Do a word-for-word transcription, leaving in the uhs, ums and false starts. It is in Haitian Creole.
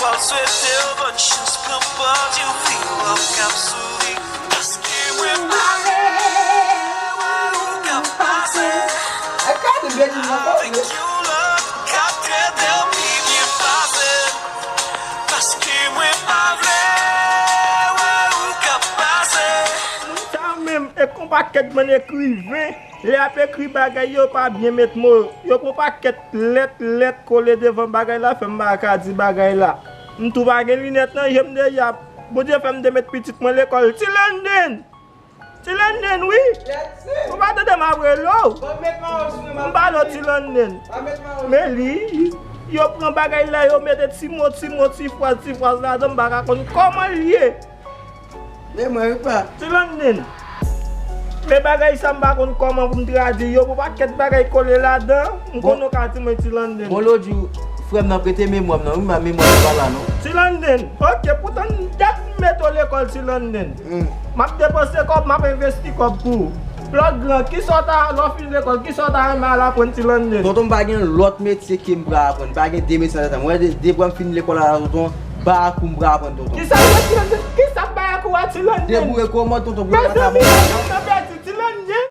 Swete w bòn chans, pran pòz yon fi w ap kap souri. Paske mwen pa vle wè ou k ap pase. Avèk yon lòt k ap trete w pi byen pase. Paske mwen pa vle wè ou k ap pase. Moun sa yo menm, e konpa kèk bann ekriven. Lè y ap ekri bagay yo, pa byen met mo. Yo pran pakèt lèt, lèt kole devan bagay la, fè m pa ka di bagay la. M tou pa gen linèt nan je m deja. Bondye fè m te met pitit mwen lekòl. Ti London! Ti London, wi! Ou pa tande m ap rele w? M pale w Ti London. Men li, yo pran bagay la, yo mete ti mo, ti mo, ti fraz, ti fraz ladan, m pa ka konn kòman l ye. Men mwen, wi, pa. Ti London. Men bagay sa m pa konn kòman pou m tradui yo, pou pakèt bagay kole ladan, m konnen w ka di mwen Ti London. Bon, lòt jou, frè m nan prete memwa m nan, wi, men memwa m pa la, non. Ti London, ok, poutan dat m mete w lekòl, Ti London. M ap depanse kòb, m ap envesti kòb pou ou. Lè w gran, kisa w ta, lè w fin lekòl, kisa w ta renmen al aprann, Ti London? Tonton, m pa gen lòt metye ke m pral aprann. M pa gen de metye nan tèt mwen. Wè, de, depi m fin lekòl la, tonton, bayakou m pral aprann, tonton. Kisa w, Ti London? Kisa bayakou a, Ti London? Deboure kòman, tonton, pou yo pa ta bon. Mezanmi, Ti London.